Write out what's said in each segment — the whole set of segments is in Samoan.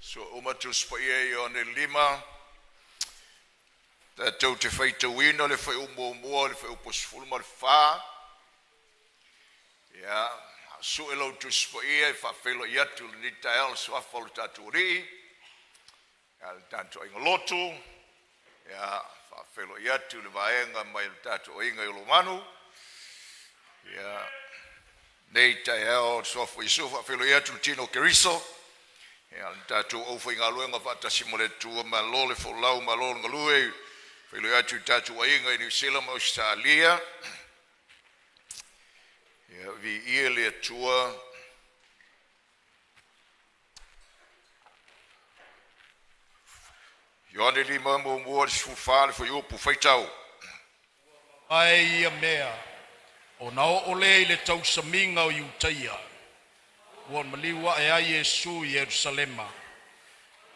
Sua uma Tusi Paia Ioane 5, tatou te faitauina le fuaiupu 1 i le fuaiupu 14. Ia, sue lau Tusi Paia e faafeiloai atu i lenei taeao i le suafa o le tatou Alii, ia le tatou aiga lotu, ia faafeiloai atu i le vaega mai le tatou aiga i Oloamanu. Ia, nei taeao i le suafa o Iesu, faafeiloai atu i le tino o Keriso, ia le tatou aufaigaluega faatasi ma le Atua, malo le folau, malo le galue. Faafeiloai atu i tatou aiga i Niu Sila ma Ausetalia. Ia viia le Atua. Ioane 5:1 i le 14 le fuaiupu, faitau. Ae ia mea, ona oo lea i le tausamiga o Iutaia, ua maliu ae ai Iesu i Yelusalema.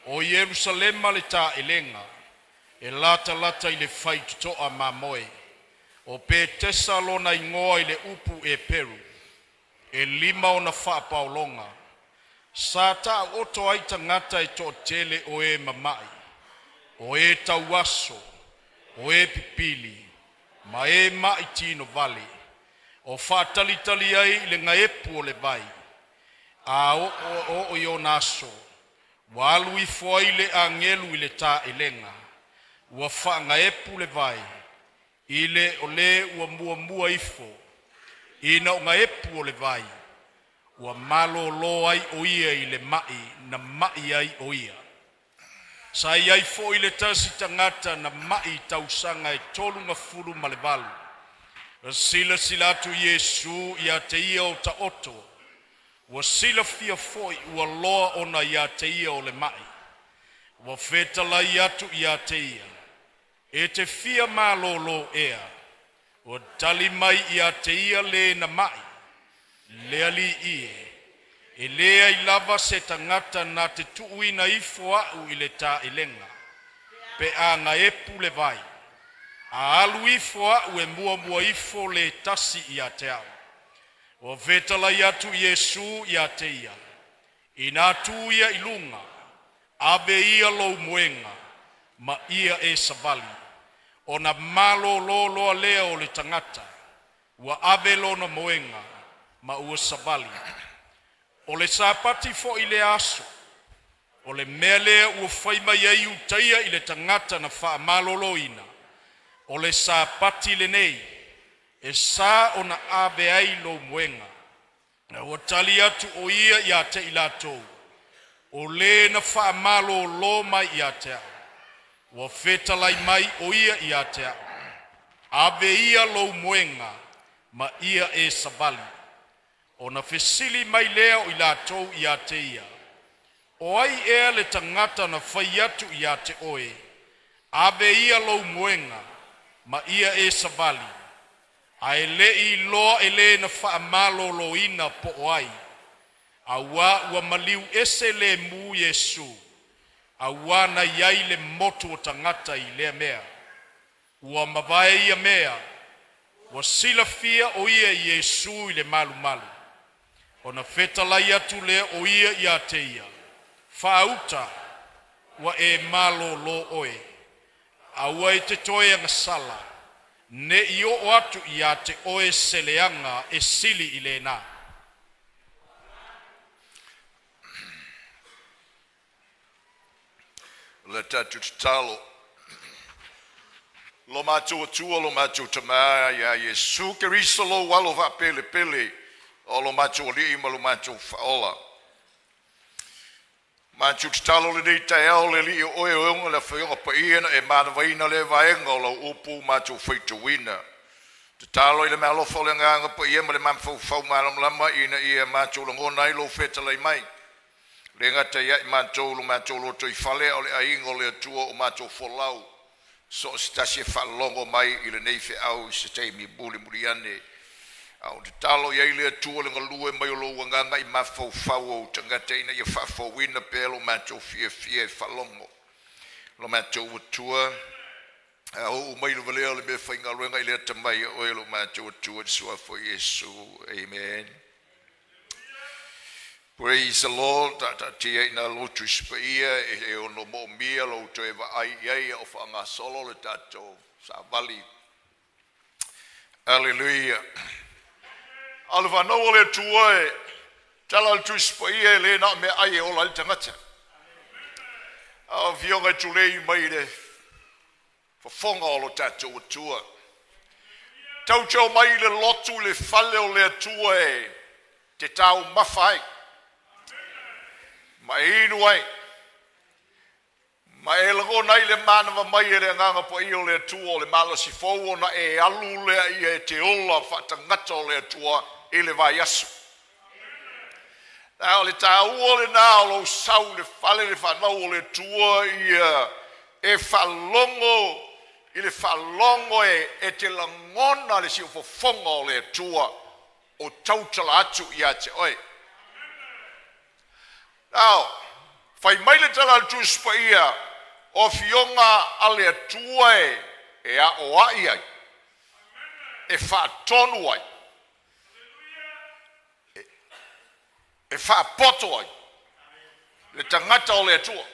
O Yelusalema le taelega, e latalata i le faitotoa mamoe, o Petesa lona igoa i le upu Eperu, e lima ona faapaologa. Sa taoto ai tagata e toatele o e mamai, o e tauaso, o e pipili ma e ma'i tinovale, o faatalitali ai i le gaepu o le vai. A oo i ona aso, ua alu ifo ai le agelu i le taelega, ua faagaepu le vai, i lo le ua muamua ifo. Ina ua gaepu le vai, ua malolo ai o ia i le mai na mai ai o ia. Sa i ai foi le tasi tagata na ma'i i tausaga e 38. Na silasila atu Iesu ia te ia o taoto, ua silafia foi ua loa ona ia te ia o le mai. Ua fetalai atu ia te ia, “E te fia malolo ea?” Ua tali mai ia te ia le na ma'i, “Le Alii e, e leai lava se tagata na te tuuina ifo au i le taelega pe a gaepu le vai. A alu ifo au e muamua ifo le tasi ia te au.” Ua fetalai atu Iesu ia te ia, “Ina tu ia i luga, ave ia lou moega ma ia e savali.” Ona malolo loa lea o le tagata, ua ave lona moega ma ua savali. O le Sapati foi lea aso. O le mea lea ua fai mai ai Iutaia i le tagata na faamaloloina, “O le Sapati lenei, e sa ona ave ai lou moega.” Ae ua tali atu o ia ia te i latou, “O le na faamalolo mai ia te au, ua fetalai mai o ia ia te au, ‘Ave ia lou moega ma ia e savali.’” Ona fesili mai lea o i latou ia te ia, “O ai ea le tagata na fai atu ia te oe, ave ia lou moega ma ia e savali?” Ae le i iloa e le na faamaloloina po o ai, auā ua maliu ese lemu Iesu, auā na iai le motu o tagata i lea mea. Ua mavae ia mea, ua silafia o ia Iesu i le malumalu. Ona fetalai atu lea o ia ia te ia, “Faauta, ua e malolo oe. Aua e te toe agasala, ne i oo atu ia te oe se leaga e sili i lena.” O le tatou tatalo, lo matou Atua lo matou Tama ia Iesu Keriso lou Alo faapelepele o lo matou Alii ma lo matou Faaola. Matou tatalo i lenei taeao le Alii o Oe e ona le Afioga Paia na e manavaina lea vaega o lau upu ua matou faitauina. Tatalo i le meaalofa o le Agaga Paia ma le mafaufau malamalama ina ia matou lagona ai lou fetalai mai. E le gata ia i matou i lo matou lotoifale, a o le aiga o le Atua ua matou folau so o se tasi e faalogo mai i lenei feau i se taimi mulimuli ane. A o tatalo i ai le Atua i le galue mai o lou Agaga i mafaufau o ou tagata ina ia faafouina pea lo matou fiafia e faalogo. Lo matou Atua, a oo mai le valea o le meafaigaluega i le atamai i oe lo matou Atua i le suafa o Iesu. Amene. Praise the Lord. Taataatia i nā lotu Tusi Paia e ono moomia lou toe vaai i ai o faagasolo le tatou savali. Aleluia. A o le fanau o le Atua e tala le Tusi Paia e le na o meaai e ola ai le tagata. A o afioga e tulei mai i le fofoga o lo tatou Atua. Tatou te omai i le lotu i le fale o le Atua e te taumafa ai, ma e inu ai, ma e lagona ai le manava mai e le Agaga Paia o le Atua o le malosi fou ona e alu lea ia e te ola faatagata o le Atua i le vaiaso. A o le taua lena o lou sau i le fale le fanau o le Atua ia e faalogo i le faalogo e te lagona le siufofoga o le Atua o tautala atu ia te oe. Now, fai mai le tala a le Tusi Paia, o afioga a le Atua e aoai ai, e faatonu ai, e faapoto ai le tagata o le Atua.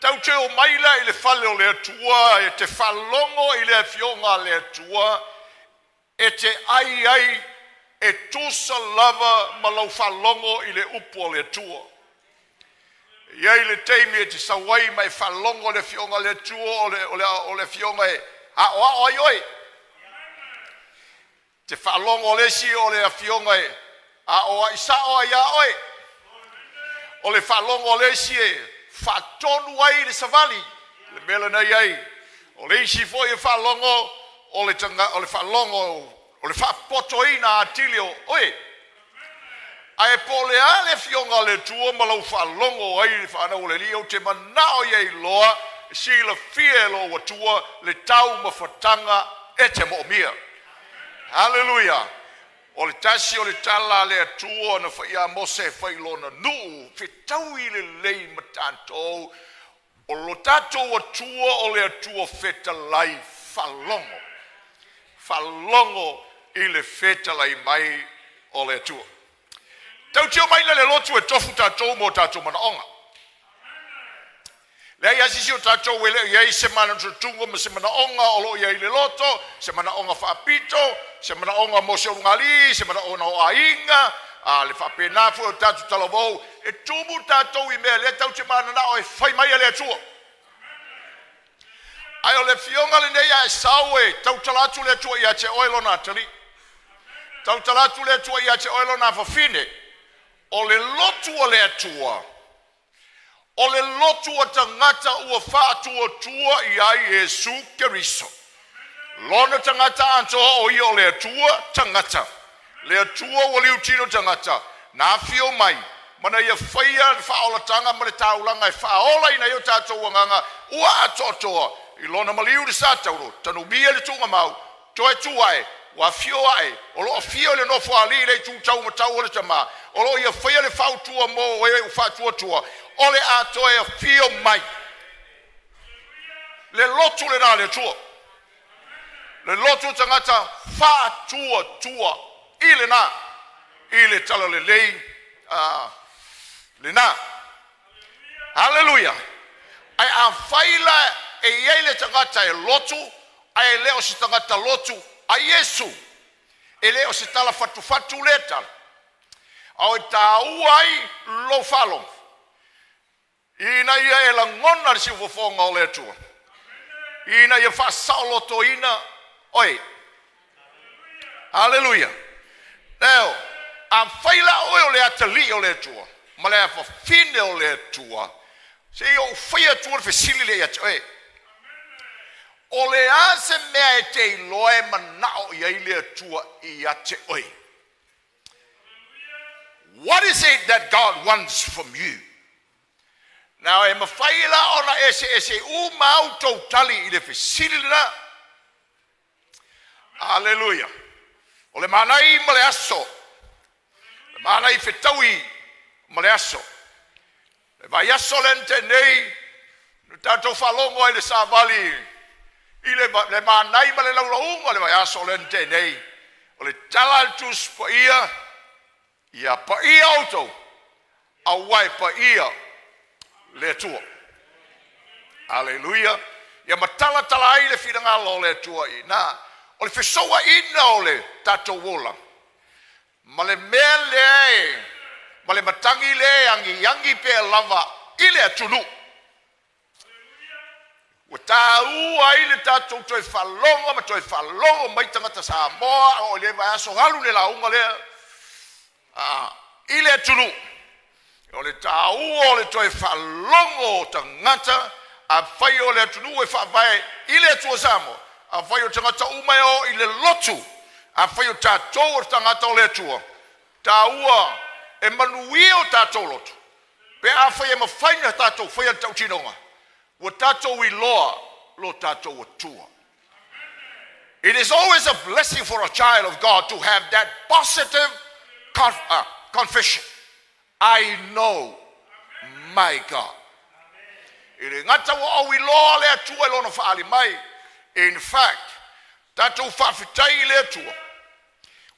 Tatou te omai la i le fale o le Atua e te faalogo i le afioga a le Atua e te ai ai e tusa lava ma lau faalogo i le upu a le Atua. E i ai le taimi e te sau ai ma e faalogo i le afioga a le Atua o le afioga e aoao ai oe. Te faalogo le isi o le afioga e aoai sao ai ia oe. O le faalogo a le isi e faatonu ai le savali, le mea lena i ai. O le isi foi e faalogo o le, taga, o le faalogo o le faapotoina atili o oe. Ae po o le a le afioga a le Atua ma lau faalogo ai le fanau o le Alii, ou te manao ia iloa silafia e lou Atua le taumafataga e te moomia. Haleluia! O le tasi o le tala a le Atua na fai ia Mose e fai i lona nuu, fetaui lelei ma tatou, o lo tatou Atua o le Atua fetalai faalogo. Faalogo i le fetalai mai o le Atua. Tatou te omai la i le lotu e tofu tatou mo tatou manaoga. Leai asisi o tatou e le o i ai se manatutuga ma se manaoga o lo o i ai i le loto, se manaoga faapito, se manaoga mo se ulugalii, se manaoga o aiga, a le faapena foi o tatou talavou, e tumu tatou i mea lea tatou te mananao e fai mai e le Atua. Ae o le afioga lenei a e sau e tautala atu le Atua ia te oe lona atalii, tautala atu le Atua ia te oe lona afafine, o le lotu o le Atua, o le lotu a tagata ua faatuatua i ai Iesu Keriso. Lona tagata atoa o ia o le Atua tagata. Le Atua ua liutino tagata, na afio mai, mana ia faia le faaolataga ma le taulaga e faaola ina ia o tatou agaga ua atoatoa i lona maliu le sa tauro, tanumia le tuugamau, toe tu ae, ua afio ae, o lo o afio i le nofo alii le itu taumatau o le tama, o lo o ia faia le fautua mo e ua faatuatua, o le a toe afio mai. Le lotu lena a le Atua. Le lotu tagata faatuatua i lena, i le talalelei lena. Haleluia! Ae afai la e i ai le tagata e lotu, ae le o se tagata lotu a Iesu, e le o se tala fatufatu lea tala, a o e tāua ai lou faalogo, ina ia e lagona le siufofoga o le Atua, ina ia faasaolotoina oe. Haleluia! Leo, afai la oe o le atalii o le Atua, ma le afafine o le Atua, se i ou faia atua le fesili lea ia te oe. O le a se mea e te iloa e manao i ai le Atua ia te oe? What is it that God wants from you? Now, e mafai la ona ese ese uma au tou tali i le fesili lena. Aleluia. O le manai ma le aso. Le manai fetaui ma le aso. Le vaiaso le na nei, no tatou faalogo ai le savali i le manai ma le laulauga le vaiaso le na nei. O le tala a le Tusi Paia. Ia paia outou, auā e paia le Atua. Aleluia. Ia matalatala ai le finagalo o le Atua i ina. O le fesouaina o le tatou ola ma le mea lea e ma le matagi lea e agiagi pea lava i le atunuu. Ua taua ai le tatou toe faalogo ma toe faalogo mai tagata Samoa a o le vaiaso alu le lauga lea i le atunuu. O le taua o le toe faalogo o tagata, afai o le atunuu e faavae i le Atua Samoa, afai o tagata uma e o i le lotu, afai o tatou o tagata o le Atua, taua e manuia o tatou loto pe afai e mafai ona tatou faia le tautinoga ua tatou iloa lo tatou Atua. It is always a blessing for a child of God to have that positive confession. I know my God. I le gata ua ou iloa le Atua i lona faaali mai. In fact, tatou faafetai i le Atua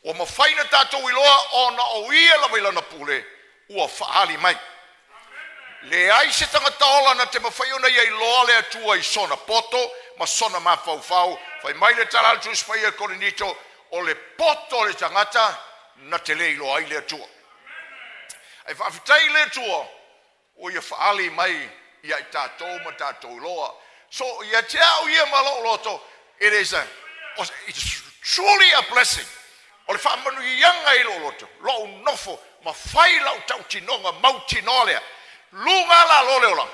ua mafai ona tatou iloa ona o ia lava i lana pule ua faaali mai. Leai se tagata ola na te mafai ona ia iloa le Atua i sona poto ma sona mafaufau. Fai mai le tala a le Tusi Paia i Korinito, o le poto o le tagata na te le iloa ai le Atua. Ae faafetai i le Atua ua ia faaali mai ia i tatou ma tatou iloa. So ia te au ia ma lou loto, it's truly a blessing. O le faamanuiaga i lou loto, lou nofo ma fai lau tautinoga mautinoa lea. Luga lalo le olaga.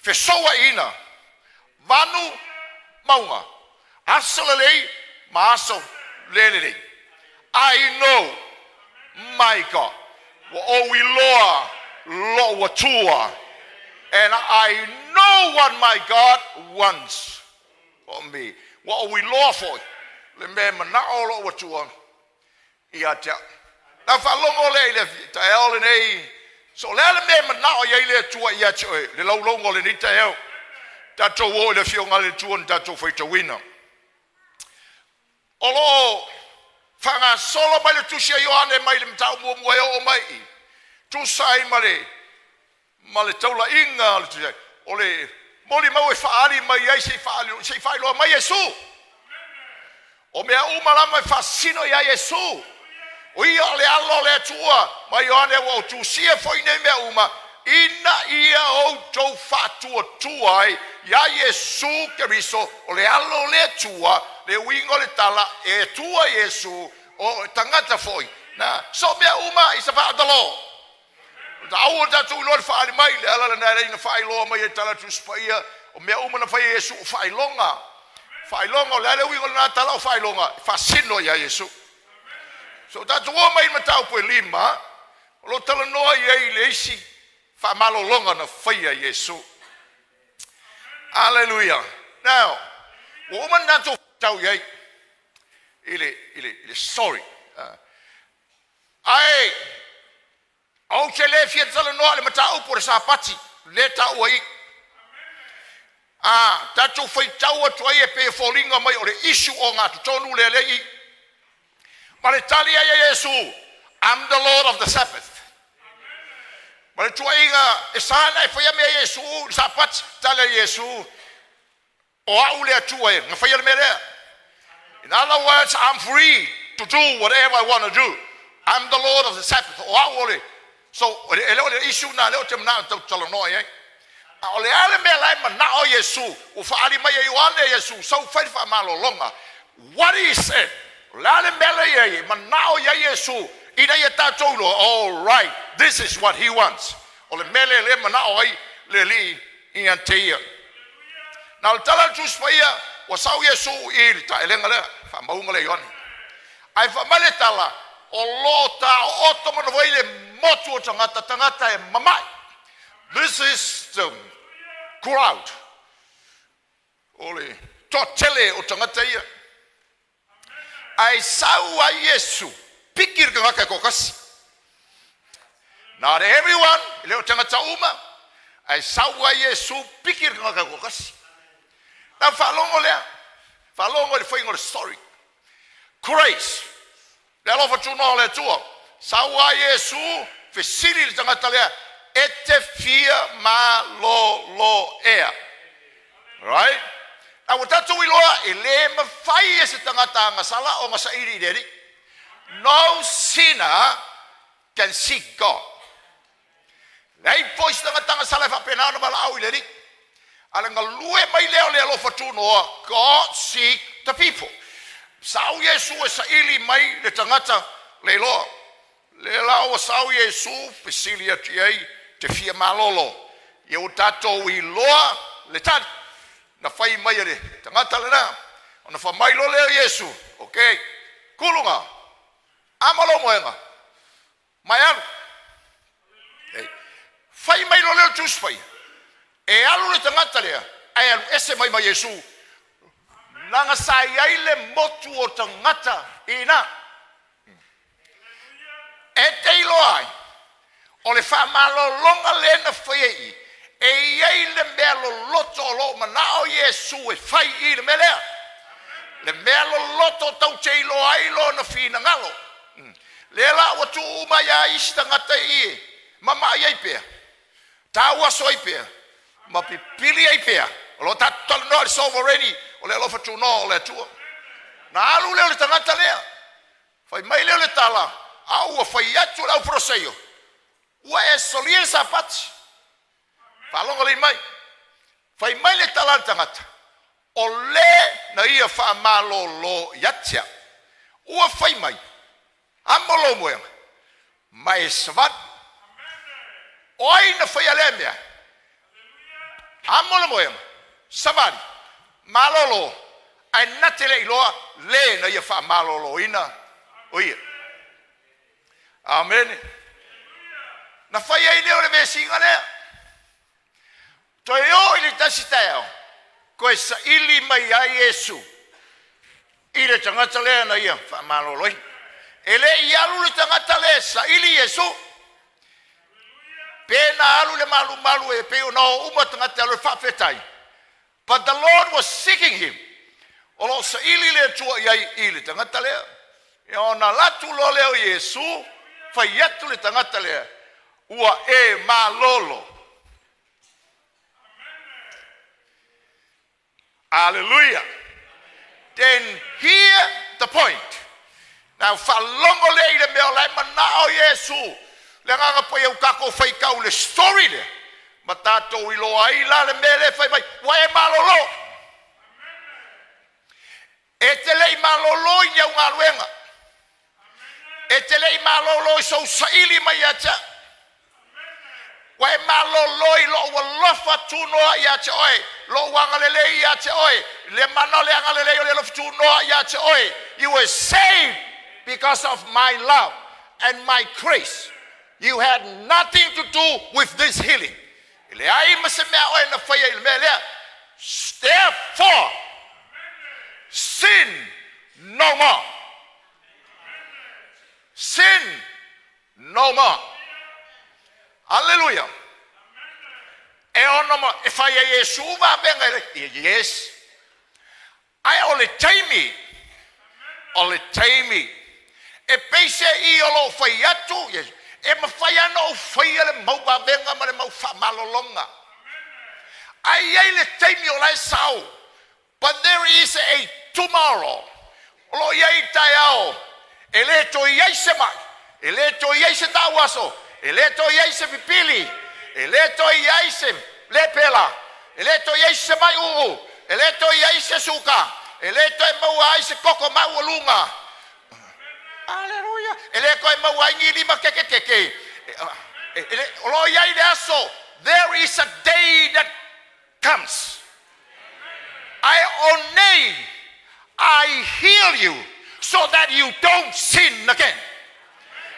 Fesouaina, vanu, mauga. Aso lelei ma aso le lelei. I know my God. Ua ou iloa lou Atua. And I know what my God wants for me. Ua ou iloa foi le mea e manao lou Atua ia te au. Na faalogo lea i le taeao lenei. So le a le mea e manao i ai le Atua ia te oe, le laulauga o lenei taeao. Tatou o i le afioga a le Atua na tatou faitauina. O lo o faagasolo mai le tusi a Ioane mai le mataupu muamua e oo mai i tusa ai ma le taulaiga o le tusi o le molimau e faaali mai ai se i faailoa mai Iesu. O mea uma lava e faasino ia Iesu. O ia o le alo o le Atua ma Ioane ua o tusia foi nei mea uma ina ia outou faatuatua ai ia Iesu Keriso o le alo o le Atua, le uiga o le tala e Atua Iesu o tagata foi. Na so mea uma is about the Lord. Taua tatou iloa le faaali mai le ala lena e leai na faailoa mai e tala Tusi Paia o mea uma na fai e Iesu o faailoga. Faailoga o le a le uiga o lena tala o faailoga e faasino ia Iesu. So tatou o mai i mataupu e 5 o lo talanoa i ai le isi faamalologa na faia Iesu. Hallelujah. Now, ua uma na tatou tau i ai i le story. Ae ou te le fia talanoa le mataupu o le Sapati le taua i. A tatou faitau atu ai e pe foliga mai o le issue o ngā totonu le le i. Ma le tali ai a Iesu, "I'm the Lord of the Sabbath." Ma le tuaiga e sana e faia mea Iesu le Sapati, tali a Iesu, o au le Atua e na faia le mea lea. In other words, I'm free to do whatever I want to do. I'm the Lord of the Sabbath. O au o le. So, e le o le issue na leo te mana tau talanoa i ai. A o le ale mea lai manao Iesu, ua faali mai e Ioane Iesu, sau fai le faamalologa. What is it? O le ale mea le iai, manao ia Iesu, ina ia tatou iloa, all right, this is what he wants. O le mea le le manao ai le Alii ia te ia. Na o le tala le Tusi Paia, ua sau Iesu i le taelega lea, faamauga le Ioane. Ae faamai le tala, o lo ta oto mana i le motu o tagata, tagata e mamai. This is the crowd. O le toatele o tagata ia. Ae sau ai Iesu, piki le tagata e toatasi. Not everyone, le o tagata uma, ae sau ai Iesu, piki le tagata e toatasi. Na faalogo lea, faalogo i le faiga o le story. Grace, le alofa tunoa o le Atua. Sau a Iesu fesili i le tagata lea, e te fia malōlō ea. Right? A ua tatou iloa e le mafai e se tagata agasala ona saili i le Alii. No sinner can seek God. Leai foi se tagata agasala e faapena ona valaau i le Alii. A le galue mai lea o le alofa tunoa, God seek the people. Sau Iesu e saili mai le tagata leiloa. Lea la ua sau Iesu fesili atu i ai te fia malolo. Ia ua tatou iloa le tali. Na fai mai e le tagata lena. Ona fai mai loa lea o Iesu, ok, kuluga, amo lou moega, ma e alu. Fai mai loa lea o le Tusi Paia, e alu le tagata lea, ae alu ese mai ma Iesu, leaga sa i ai le motu o tagata i ina. E te iloa ai, o le faamalologa lea na faia i i, e i ai le mea loloto o lo o manao Iesu e fai i le mea lea. Le mea loloto tatou te iloa ai lona finagalo. Lea la ua tuu uma ia isi tagata i i, mamai ai pea, tau aso ai pea, ma pipili ai pea. O lo o tatou talanoa i le sovereignty o le alofa tunoa o le Atua. Na alu lea o le tagata lea, fai mai lea o le tala, a ua fai atu le auFaraseio, ua e solia le Sapati. Faalogo lelei mai. Fai mai le tala a le tagata, o le na ia faamalōlō ia te au. Ua fai mai, amo lou moega, ma e savali. O ai na faia lea mea? Amo le moega, savali, malolo, ae na te le iloa le na ia faamalōlōina o ia. Amene. Na fai ai lea o le vesiga lea. Toe o i le tasi taeao, toe saili mai ai Iesu i le tagata lea na ia faamaloloina. E le i alu le tagata lea e saili Iesu. Pe na alu le malumalu e pei ona o uma tagata alu e faafetai. But the Lord was seeking him. O lo o saili le Atua i ai i le tagata lea. Ia ona alu atu loa lea o Iesu, fai atu le tagata lea, ua e malolo. Hallelujah. Then hear the point. Now faalogo lea i le mea o la e manao Iesu. Le agaga paia ua tatou faitau i le story lea. Ma tatou iloa ai la le mea lea fai mai, ua e malolo. E te le i malolo i ni au galuega. E te le i malolo i sou saili mai ia te au. Ua e malolo i lou alofa tunoa ia te oe, lou agalelei ia te oe, le mana o le agalelei o le alofa tunoa ia te oe. You were saved because of my love and my grace. You had nothing to do with this healing. E leai ma se mea oe na faia i le mea lea. Therefore, sin no more. Sin no more. Hallelujah. E ono ma e fai ai Iesu vavega e le yes. Ae o le taimi, o le taimi. E peise i o loo fai atu, yes. E mafai ana ou faia le mau vavega ma le mau faamalologa. Ae i ai le taimi o la e sao. But there is a tomorrow. O lo o i ai taeao. E le toe i ai se mai. E le toe i ai se tauaso. E le toe i ai se pipili. E le toe i ai se lepela. E le toe i ai se mai uu. E le toe i ai se suka. E le toe maua ai se koko maualuga. Aleluia. E le toe maua ai ni lima keke keke. O lo o i ai le aso. There is a day that comes. Ae o nei, I heal you so that you don't sin again.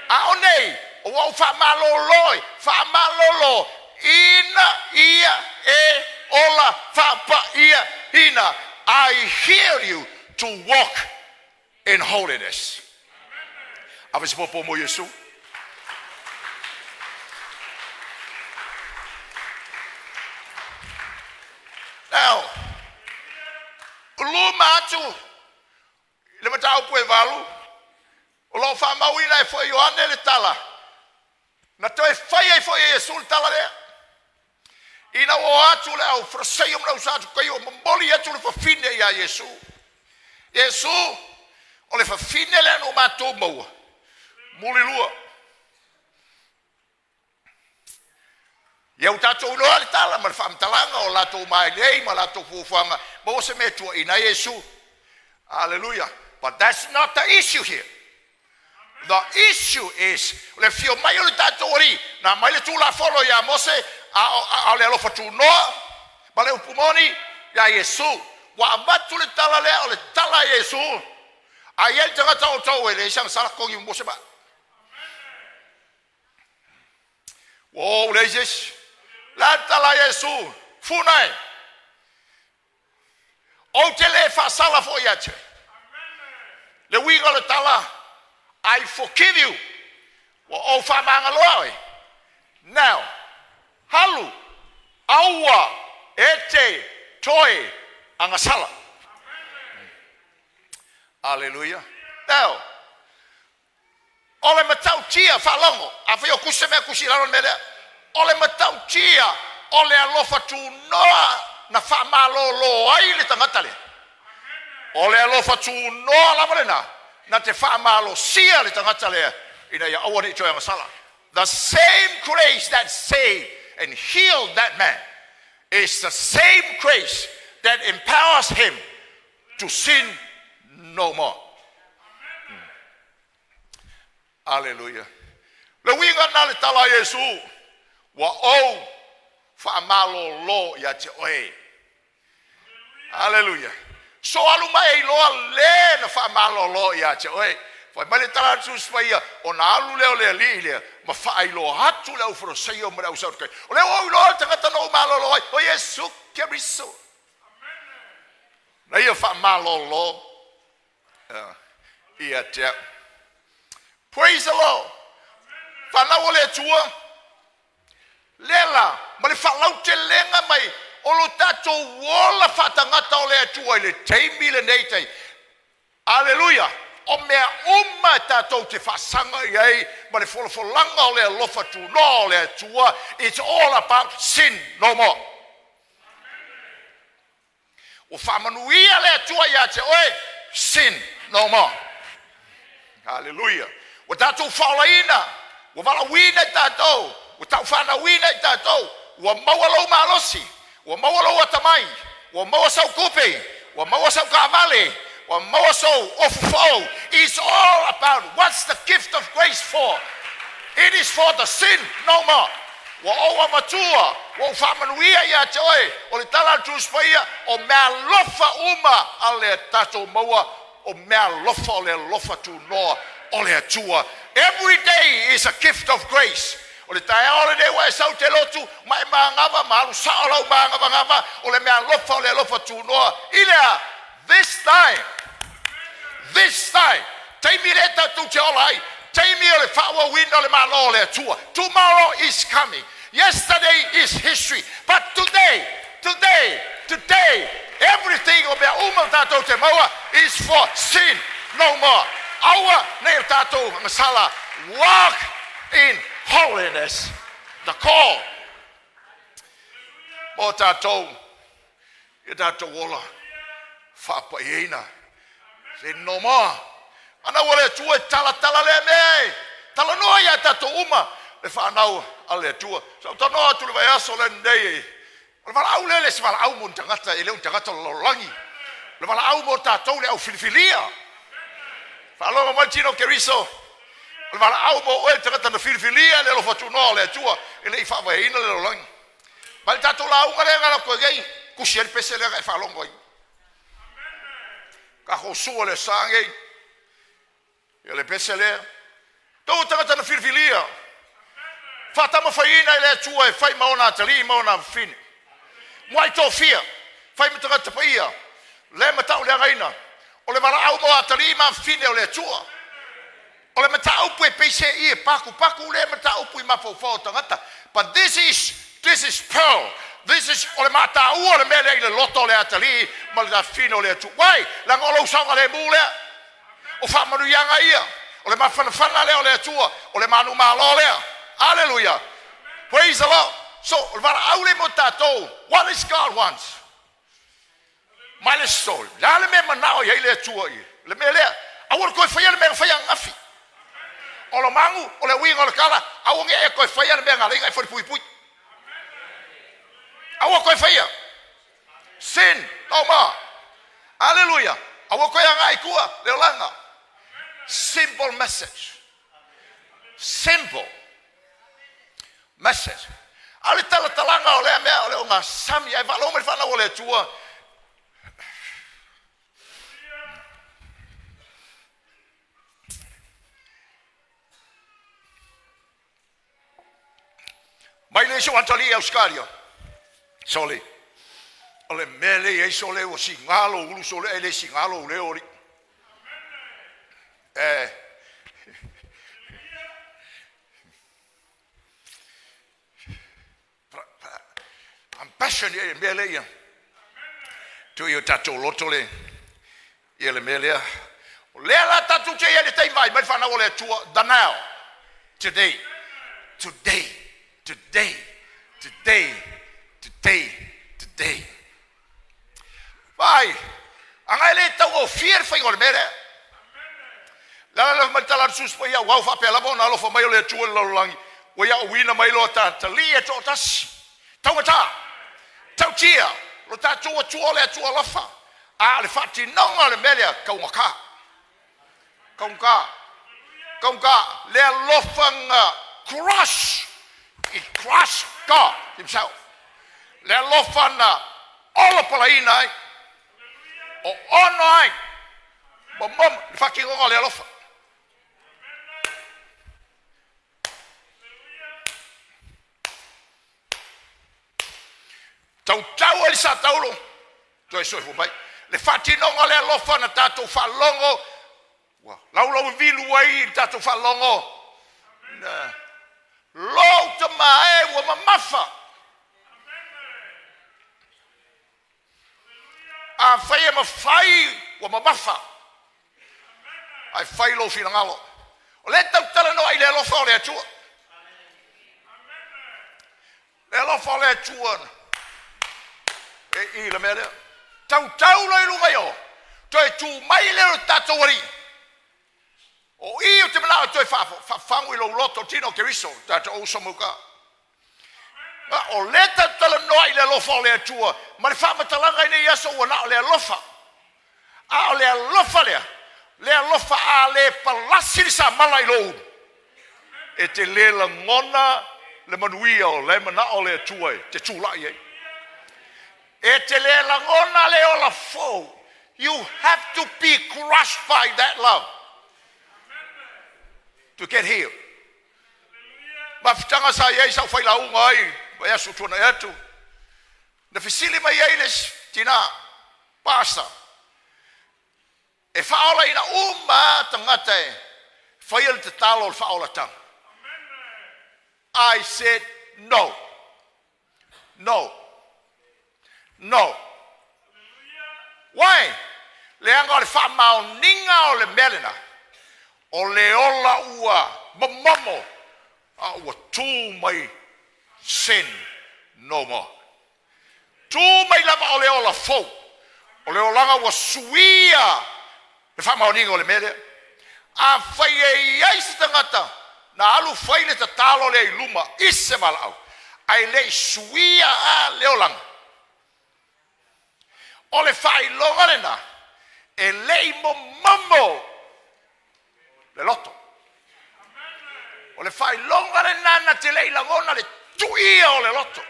A o nei, o ua ou faamalolo, faamalolo ina ia e ola faapaia ina. I heal you to walk in holiness. Ave se popo mo Iesu. Now, luma atu le mataupu e valu, o lo lo o faamauina ai foi e Ioane le tala, na toe fai ai foi e Iesu le tala lea. Ina ua o atu le au Farasaio ma le au Satukaio momoli atu le fafine iā Iesu. Iesu, o le fafine lea na o matou maua, mulilua. Ia ua tatou iloa le tala ma le faamatalaga o latou mailei ma latou fuafuaga, maua se mea e tuuaina ai Iesu. Hallelujah. But that's not the issue here. The issue is le afio mai o le tatou Alii, na aumai le Tulafono iā Mose, a o le alofa tunoa ma le upu moni iā Iesu. Ua avatu le tala lea, o le tala a Iesu, a i ai le tagata o outou e leai sana sala, togi muamua se maa. Ua ou leai se isi. O le a le tala a Iesu? Funa e! Ou te le faasala foi ia te oe. Le uiga o le tala, I forgive you. Ua ou faamagaloa oe. Now, alu, aua e te toe agasala. Aleluia. Now, o le matautia, faalogo, afai o tusi se mea, tusi i lalo le mea lea. O le matautia o le alofa tunoa na faamalolo ai le tagata lea. O le alofa tunoa lava lena na te faamalosia le tagata lea ina ia aua ne i toe agasala. The same grace that saved and healed that man is the same grace that empowers him to sin no more. Aleluia. Le uiga lena le tala a Iesu, ua ou faamalolo ia te oe. Aleluia. So alu ma e iloa le na faamalolo ia te oe. Fai mai le tala a le Tusi Paia, ona alu lea o le alii lea ma faailoa atu le au Farasaio ma le au Sadukaio. O lea ua ou iloa le tagata na ou malolo ai, o Iesu Keriso. Na ia faamalolo ia te au. Praise the Lord. Fanau o le Atua, lea la, ma le faalautelega mai o lo tatou ola faatagata o le Atua i le taimi lenei tai. Aleluia! O mea uma e tatou te faasaga i ai ma le folafolaga o le alofa tunoa o le Atua, it's all about sin no more. Ua faamanuia le Atua ia te oe, sin no more. Haleluia. Ua tatou faaolaina, ua valaauina i tatou, ua taufanauina i tatou, ua maua lou malosi, ua maua lou atamai, ua maua sau tupe, ua maua sau taavale, ua maua sou ofu fou. It's all about what's the gift of grace for? It is for the sin no more. Ua ou avatua, ua ou faamanuia ia te oe, o le tala a le Tusi Paia, o meaalofa uma a le tatou maua, o meaalofa o le alofa tunoa o le Atua. Every day is a gift of grace. O le taeao lenei ua e sau te lotu ma e magava ma alu sao lau magavagava, o le meaalofa o le alofa tunoa i le a? This time. This time. Taimi lea tatou te ola ai, taimi o le faaauauina o le Malo o le Atua. Tomorrow is coming. Yesterday is history. But today, today, today, everything o mea uma o tatou te maua is for sin no more. Aua nei o tatou agasala. Walk in holiness. The call mo tatou ia tatou ola faapaiaina. Sin no more. Ana ua le Atua e talatala lea mea e talanoa iā tatou uma le fanau a le Atua. Sa ou talanoa atu i le vaiaso lenei, o le valaau lea e le o se valaau mo ni tagata, e le o ni tagata o le lalolagi. O le valaau mo tatou le au filifilia. Faalogo mai le tino o Keriso, o le valaau mo oe le tagata na filifilia le alofa tunoa o le Atua e le i faavaeina le lalolagi. Ma le tatou lauga lea na alu atu ai nei, tusi ai le pese lea na e faalogo ai. Tatou sua le sa nei, ia le pese lea. Tou tagata na filifilia, faatamafaiina e le Atua e fai ma ona atalii ma ona afafine. Muai tofia, fai ma tagata paia, le matauleagaina, o le valaau mo atalii ma afafine o le Atua. O le mataupu e pei se i e pakupaku lea mataupu i mafaufau o tagata. But this is pearl. This is o le mataua o le mea lea i le loto o le atalii ma le afafine o le Atua. Why? Leaga o lou saogalemu lea. O faamanuiaga ia. O le mafanafana lea o le Atua, o le manumalo lea. Aleluia. Praise the Lord. So, o le valaau lea mo tatou. What is God wants? Mai le story. Le a le mea manao i ai le Atua i le mea lea. Aua le toe faia le mea na faia ananafi. O lo magu, o le uiga o le tala, aua ne i e toe faia le mea na ala ai ona e falepuipui. Aua toe faia. Sin no more. Aleluia. Aua toe agai i tua le olaga. Simple message. Simple message. A o le talatalaga o lea mea o le ogasami ae faalogo mai le fanau a le Atua. Mai le isi o atalii i Ausetalia. Sole, o le mea lea i ai sole ua siga lou ulu sole ae le siga lou leo alii. Eh. I'm passionate i le mea lea ia. Tui o tatou loto le ia le mea lea. O lea la tatou te i ai le taimi vaai mai le fanau o le Atua, the now, today, today, today, today, today, today. Vaai, aga e le taugofie le faiga o le mea lea. Le ala lea mai le tala a le Susu Paia, aua ua faapea lava ona alofa mai o le Atua i le lalolagi, ua ia auina mai loa talii e toatasi. Taugata, tautia, lo tatou Atua o le Atua alofa, a o le faatinoga o le mea lea, taugata. Taugata, taugata, le alofa na crush, it crushed God himself. Le alofa na olopalaina ai, o ono ai, momomo, le faatinoga o le alofa. Tautau ai le sa taulo, toe soifua mai. Le faatinoga o le alofa na tatou faalogo, ua laulauvilu ai le tatou faalogo, na lou tama e ua mamafa. Afai e mafai, ua mamafa, ae fai lou finagalo. O lea e tau talanoa i le alofa o le Atua. Le alofa o le Atua e i le mea lea. Tautau loa i luga i o, toe tu mai lea o le tatou alii. O i o te manao toe faafagu i lou loto tino o Keriso, tatou uso mauka. O lea talanoa i le alofa o le Atua, ma le faamatalaga i nei aso ua na o le alofa. A o le alofa lea, le alofa a le palasi le samala i lou ulu. E te le lagona le manuia o le manao o le Atua e te tulai ai. E te le lagona le ola fou. You have to be crushed by that love to get healed. Mafutaga sa i ai sau failauga ai, vai aso tuanai atu. Na fesili mai ai le tina, pasa, e faaolaina uma tagata e faia le tatalo o le faaolataga. I said no. No. No. Why? Leaga o le faamaoniga o le mea lena, o le ola ua momomo, a ua tu mai sin no more. Tu mai lava o le ola fou. O le olaga ua suia le faamaoniga o le mea lea. A fai e i ai se tagata na alu fai le tatalo lea i luma i se valaau, ae le i suia a le olaga. O le faailoga lena, e le i momomo le loto. O le faailoga lena na te le i lagona le tuia o le loto.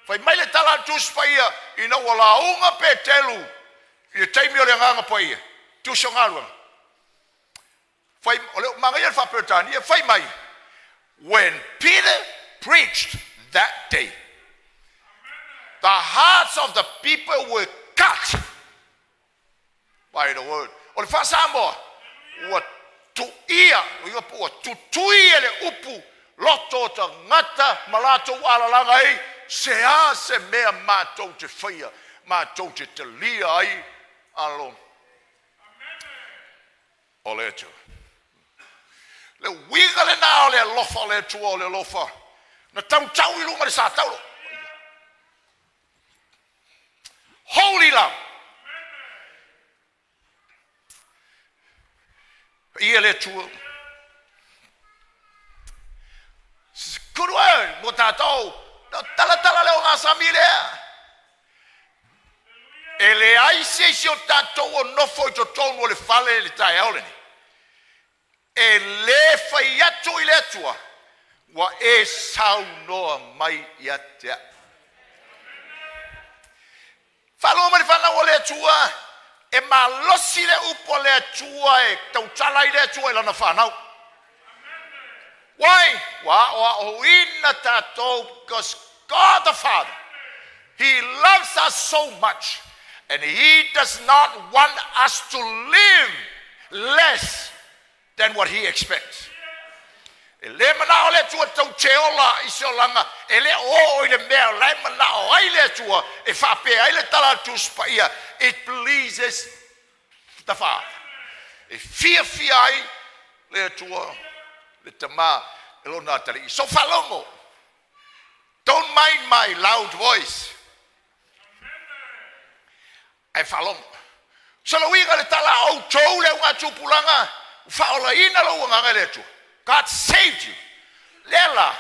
Fai mai le tala a le Tusi Paia ina ua lauga Petelu i le taimi o le Agaga Paia, Tusi o Galuega. Fai, o le magaia le faaperetania, fai mai, when Peter preached that day, the hearts of the people were cut by the word. O le faa-Samoa, ua tuia, ua tutui e le upu loto o tagata ma latou alalaga ai, se a se mea matou te faia, matou te talia ai alo o le Atua. Le uiga lenā o le alofa o le Atua o le alofa na tautau i luga le sa taulo. Holy love. Paia le Atua. Good word mo tātou. Talatala le o ngā sami lea. E leai se isi o tatou o nofo i totonu o le fale i le taeao lenei e lē fai atu i le Atua ua e saunoa mai ia te a'u. Faalogo mai le fanau a le Atua, e malosi le upu a le Atua e tautala ai le Atua i lana fanau. Why? Ua aoaoina tatou, because God the Father, He loves us so much and He does not want us to live less than what He expects. E lē manao le Atua tou te ola i se olaga e le o oo i le mea o lae manao ai le Atua e faapea ai le tala a le Tusi Paia. It pleases the Father. E fiafia ai le Atua le Tamā e lona atalii. So faalogo. Don't mind my loud voice. Ae faalogo. So le uiga le tala a outou le augatupulaga, ua faaolaina lou agaga e le Atua. God saved you. Lea la,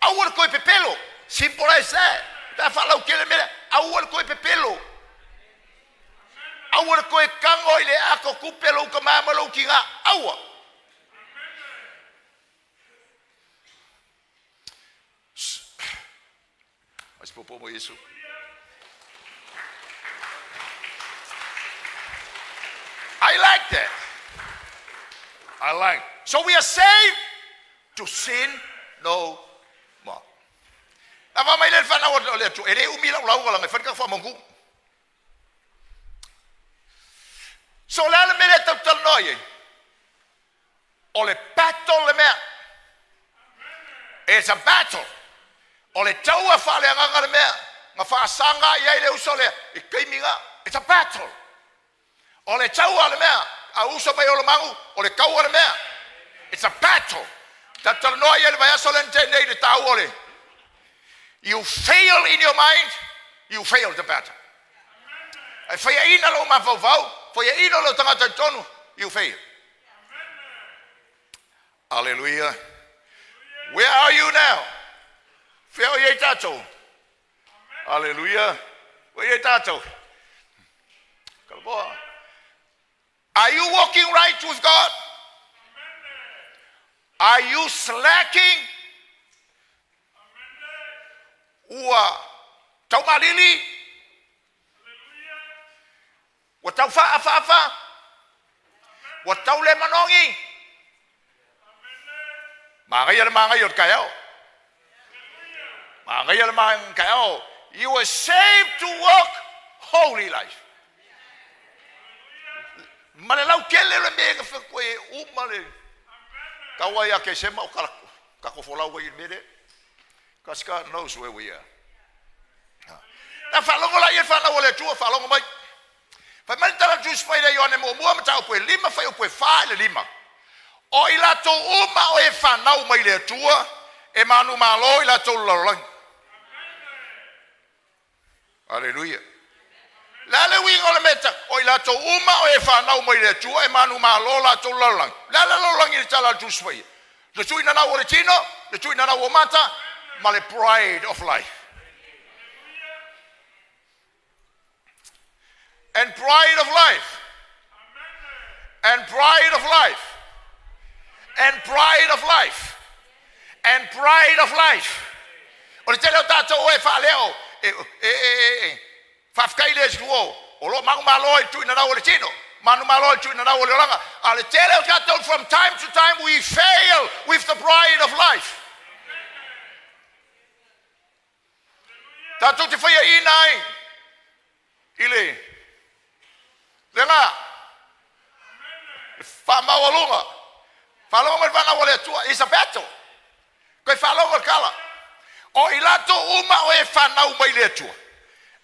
aua le toe pepelo. Simple as that. Pe a faalautele mea lea, aua le toe pepelo. Aua le toe tago i le ato tupe lou tamā ma lou tinā. Aua. Ai se popo mo Iesu. I like that. I like. So we are saved to sin no more. Na fa mai le whanau o le Atua, e le umi lau lauga langa, e whanika whamangu. So le ale mele tau talanoa i ai. O le battle le mea. It's a battle. O le taua faaleagaga le mea. Na faasaga i ai le uso lea i taimi na. It's a battle. O le taua le mea. A uso mai Olomagu, o le taua le mea. It's a battle. Talanoa i ai le vaiaso lea na tea nei i le taua o le. You fail in your mind, you fail the battle. Ae faiaina lou mafaufau, faiaina lou tagata i totonu, you fail. Hallelujah. Where are you now? Fea o i ai tātou? Hallelujah. Ua i ai tātou? Kalaboa. Are you walking right with God? Are you slacking? Ua taumalili? Ua tau faafaafa? Ua tau le manogi? Magaia le magaia o le taeao. Magaia le magaia taeao. You were saved to walk holy life. Ma le lautele o le mea na whakua e uma le taua ia ke sema o karakofolau ai i le mea lea. Because God knows where we are. Na faalogo la ia whanau o le Atua, faalogo mai. Fai mai le tala Tusi Paia ia Ioane muamua mataupu e 5 fuaiupu e 4 i le 5. O i latou uma o e fanau mai le Atua, e manumalo i latou le lalolagi. Aleluia. Le a le uiga o le mea o i latou uma o e fanau mai le Atua e manumalo latou le lalolagi? Le a le lalolagi i le tala a le Tusi Paia? Le tuuina o le tino, le tuuina o mata, ma le pride of life. And pride of life. And pride of life. And pride of life. And pride of life. O le tele o tātou e whaaleo, e, e, e, e, e, faafetai le Atua o lo manumalo i tuuina o le tino, manumalo i tuuina o le olaga. A le tele o tātou, from time to time we fail with the pride of life. Tātou te whaia ina ai i le lega le whaamaualuga. Faalogo mai le fanau o le Atua. It's a battle. Koe faalogo le kala. O i latou uma o e fanau mai le Atua,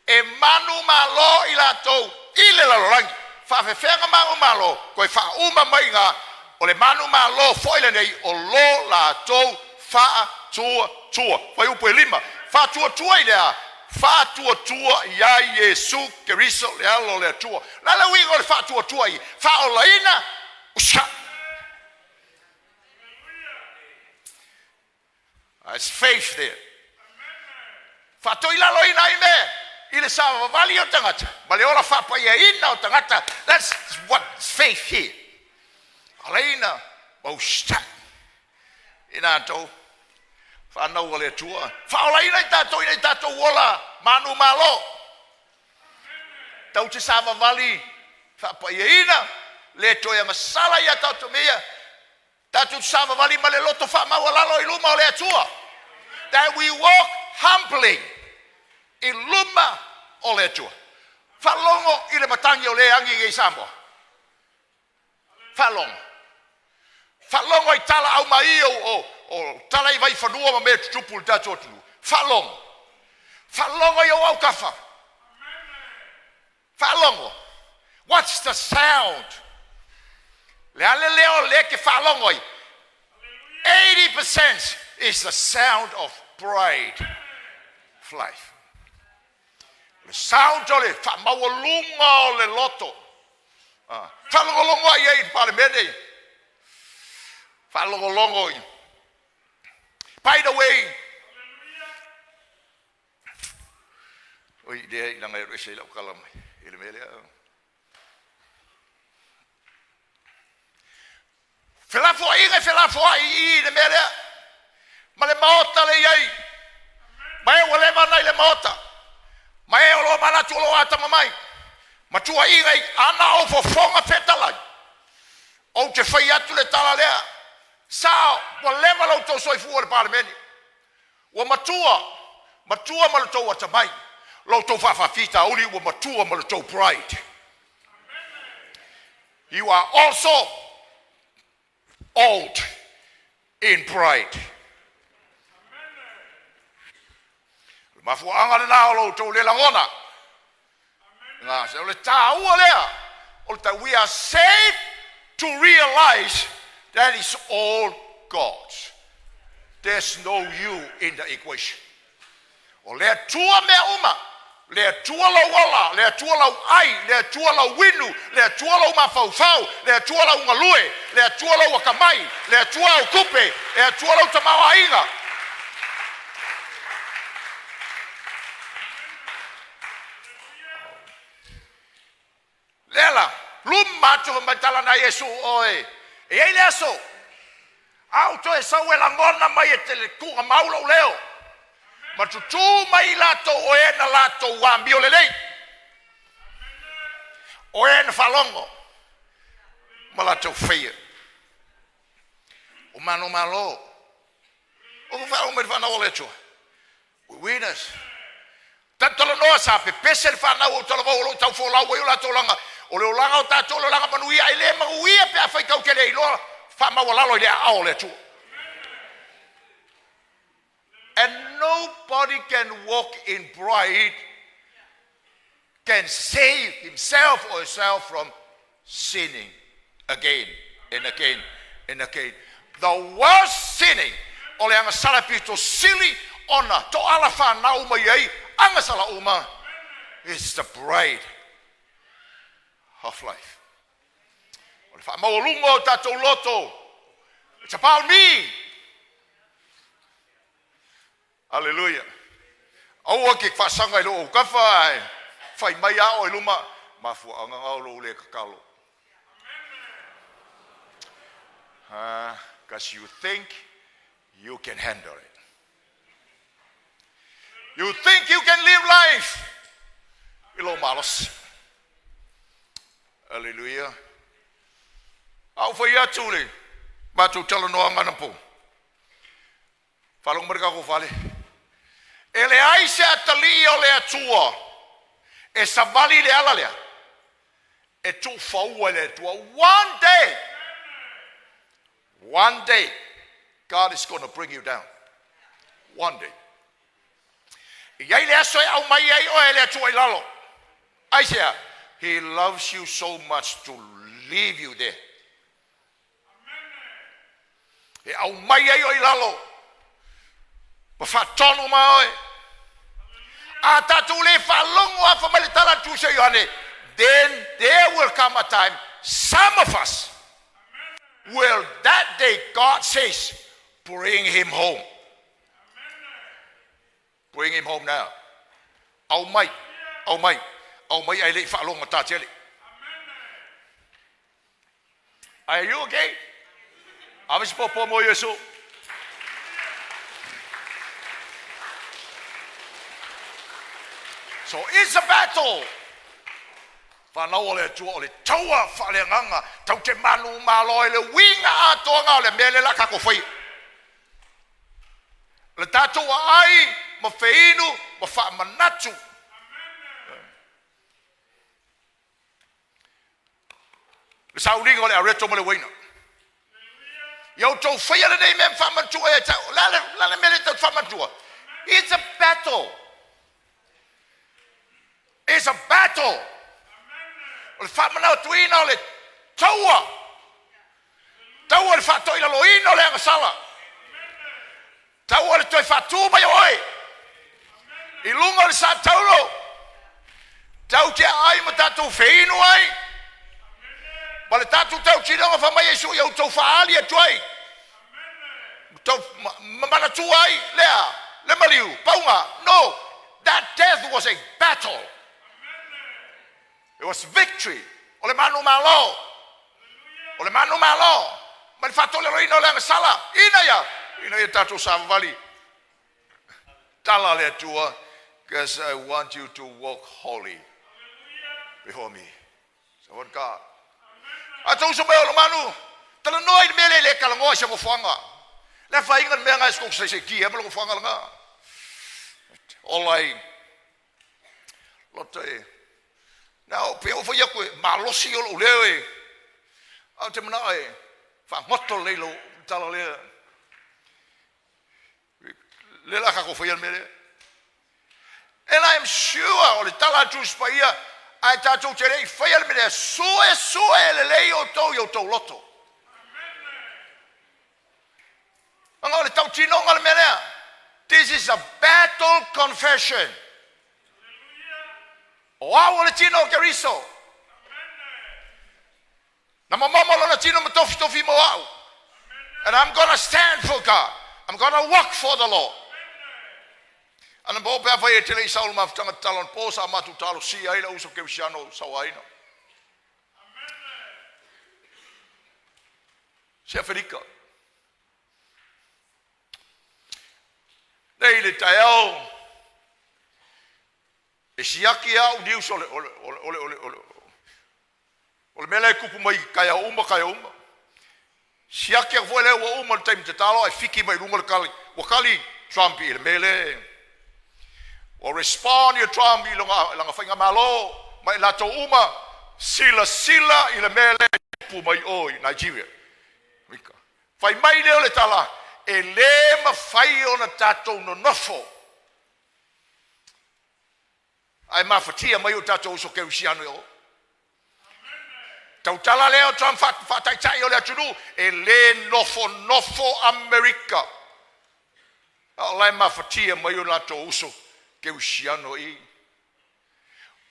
e manumalo i latou i le lalolagi. Faafefeaga manumalo, koe faauma mai ngā. O le manumalo foi lenei o lo latou faatuatua. Fuaiupu e 5. Faatuatua i le a? Faatuatua ia Iesu Keriso le Alo o le Atua. O le a le uiga o le faatuatua i faaolaina? Usa. There's faith there. Faatoilaloina ai mea i le savavali o tagata ma le ola faapaiaina o tagata. That's what faith here. Alaina ma usitai i latou fanau a le Atua. Faaolaina i tatou ina i tatou ola manumalo. Tatou te savavali faapaiaina, le toe agasala ia tatou mea. Tatou te savavali ma le loto faamaualalo i luma o le Atua. That we walk humbly i luma o le Atua. Faalogo i le matagi o le agi i Samoa. Faalogo. Faalogo i tala au mai o tala i vaifanua ma mea tutupu i le tatou atunuu. Faalogo. Faalogo i ou autafa. Faalogo. What's the sound? Le ale leo le ke faalogo ai. 80% is the sound of pride of life. Le sound o le faamaualuga o le loto. Ah, faalogologo ai ai i le Palemene. Faalogologo i. By the way, oi lea i langa e ese i lau kala mai. I le mea lea. Felafoaiga e felafoai i i le mea lea. Ma le maota le iai. Ma e ua leva ona i le maota. Ma e o lo manatu o lo atamamai. Ma tuuaiga i ana ou fofoga fetalai. Ou te fai atu le tala lea. Sao, ua leva lo outou soifua i le Palemene. Ua matua, matua ma lo outou atamai. Lo outou faafafitauli ua matua ma lo outou pride. You are also old in pride. O le mafuaaga lena o lo outou le lagona. Ngā se o le tāua lea. O le we are saved to realize that is all God's. There's no you in the equation. O le Atua mea uma, le Atua lau ola, le Atua lau ai, le Atua lau inu, le Atua lau mafaufau, le Atua lau galue, le Atua lau akamai, le Atua au tupe, le Atua lau tamaoaiga. Lea la, luma atu mai tala na Iesu oe. E iai le aso, a ou toe sau e lagona mai e te le tuugamau lou leo. Ma tutū mai i latou o e na latou amio lelei. O e na faalogo ma latou faia. O mano malo. O wha mai whanau o le Atua. We winners. Talanoa sa pepese le whanau o talavau o lo tau folau ai o latou laga. O le olaga o tatou o le olaga manuia e le manuia pe afai tatou te le iloa faamaualalo i le aao o le Atua. And nobody can walk in pride, can save himself or herself from sinning again and again and again. The worst sinning, o le agasala pito sili ona to ala whanau mai ai, agasala uma, is the pride of life. O le faamaualuga o tatou loto. It's about me. Hallelujah. Aua ke faasaga i lou autafa ae fai mai a oe i luma, mafuaaga na o lou le tatalo. Because you think you can handle it. You think you can live life i lou malosi. Hallelujah. A ou fai atu le matou talanoaga anapo. Faalogo mai le tatou fale. E leai se atalii o le Atua e savali le ala lea e tuufaua e le Atua. One day, God is going to bring you down. One day. E iai le aso e aumai ai oe e le Atua i lalo. Aisea, He loves you so much to leave you there. E aumai ai oe i lalo ma faatonu ma oe. A tatou le faalogo lava fai mai le tala a le Tusi a Ioane, then there will come a time some of us will that day God says bring him home. Bring him home now. Aumai, aumai, aumai ae le i faalogo tele. Are you okay? Ave se popo mo Iesu. So it's a battle. Fanau o le Atua o le taua faaleagaga tatou te manumalo i le uiga atoaga o le mea lea la tatou faia. Le tatou aai ma feinu ma faamanatu. Le sauliga o le areto ma le uaina. Ia outou faia lenei mea faamanatua ia te au. La le la le mea le tau faamanatua. It's a battle. It's a battle. O le faamanatuina o le taua. Taua le faatoilaloina o le agasala. Taua le toe faatu mai o oe. I luga o le sa taulo. Tatou te aai ma tatou feinu ai. Ma le tatou tautinoga fai mai Iesu ia outou faaali atu ai. Tau manatua ai lea le maliu pauga. No, that death was a battle. It was victory. O le manumalo. O le manumalo. Ma le faatoilaloina o le agasala. Ina ia. Ina ia tatou savavali. Tala le Atua. Because I want you to walk holy before me. So what God. A tou uso mai o manu. Talanoa i le mea le le kalagoa i se nofoaga. Le faiga le mea ngai se se ki e ma le nofoaga langa. Ola ai. Loto e. Na o pe o fai aku e malosi o lou leo e. A te mana e whangoto le lo tala lea. Le la ka ko fai al mea lea. And I am sure o le tala atu paia ai tatou te lei faia le mea lea, sue sue le lei o tou i o tou loto. Anga o le tautinoga le mea lea. This is a battle confession. O au o le tino o Keriso. Na mamomo lona tino ma tofi tofi mo au. And I'm gonna stand for God. I'm gonna work for the Lord. Ana po pe fai e tele i saulu mafutanga talon po sa matu talo si ai la uso ke usiano sauaina. Se Aferika. Nei le taeao e siaki au news o le o le o le o le o le o le o le mea lea e kupu mai kaea uma kaea uma. Siaki au foi lea ua uma le taimi tatalo ai fiki mai lunga le kali. Ua kali Trump i le mea lea. Ua respond ia Trump i lona langa faiga malo mai latou uma sila sila i le mea lea e kupu mai o i Nigeria. Mika. Fai mai lea o le tala, e le mafai ona tatou nonofo. Ae mafatia mai o tatou uso kerisiano i o. Tautala lea o Trump faataitai o le atunuu, e le nofo nofo Amerika. A o la e mafatia mai o latou uso kerisiano i.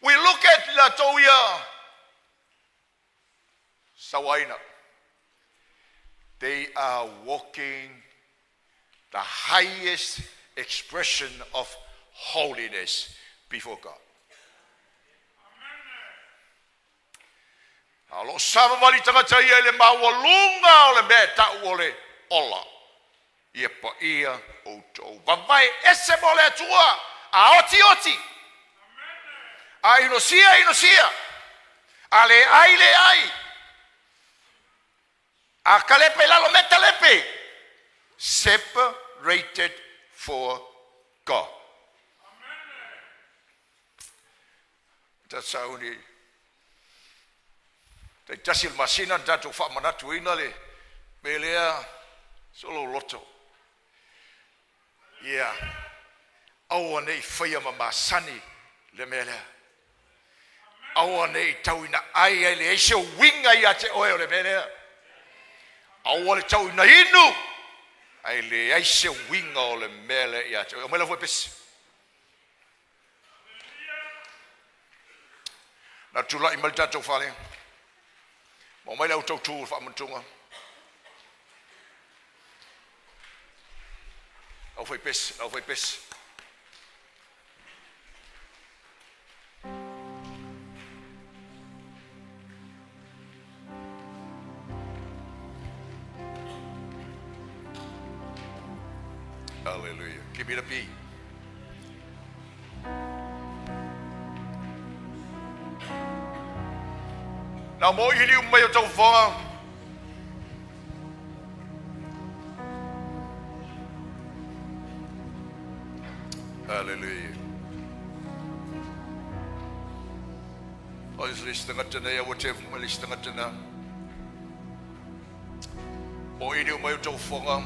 We look at latou ia sauaina. They are walking the highest expression of holiness before God. A o lo o savavali tagata ia i le maualuga o le mea e tau o le ola. Ia paia outou. Vavae ese mo le Atua. A oti oti. A inosia inosia. A le ai le ai. A kalepe lalo me talepe. Separated for God. Ta sauni. Tai tasi le masina na tatou faamanatuina le mea lea solo loto. Ia, aua nei faia ma masani le mea lea. Aua nei tauina ai ai le eise uiga ia te oe o le mea lea. Aua le tauina inu. Ae leai se uiga o le mea lea ia te oe. Aumai lau foi pese. Na tulai mai le tatou fale, ma omai le au tautu o le faamanatuga. Au fai pese, au fai pese. Hallelujah. Give me the beat. Na mo ili umai o taufoga. Hallelujah. O le isi tagata nei aua te ma le isi tagata na. O ili umai o taufoga.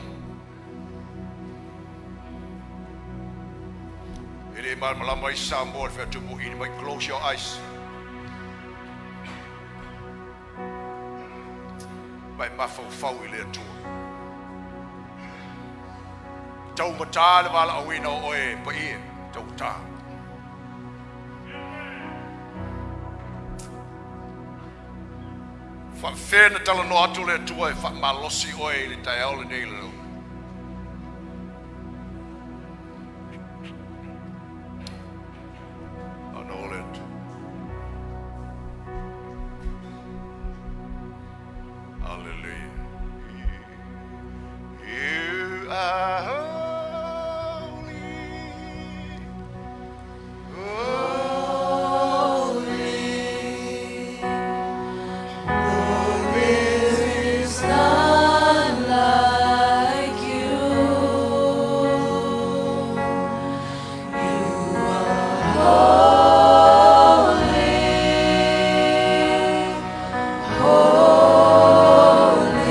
E le malamalama i Samoa le featumu ili mai. Close your eyes. Mai mafaufau i le Atua. Taugata le valaauina o oe paia, taugata. Faafefea na talanoa atu le Atua e faamalosi oe i le taeao lenei le Ona o le Atua. Hallelujah. You are holy. Is none like you. You are holy, holy.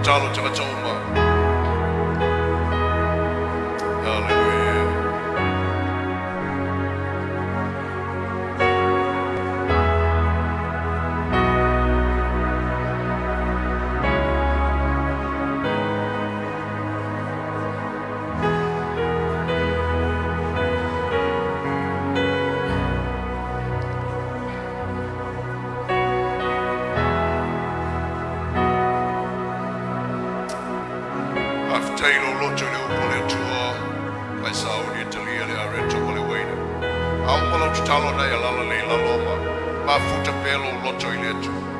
tatalo a tagata uma. Haleluia. Faafetai i lou loto i le upu a le Atua, ma e sauni e talia le areto ma le uaina. A uma lau tatalo na e alaala lelei i lalo ma mafuta pea lou loto i le Atua.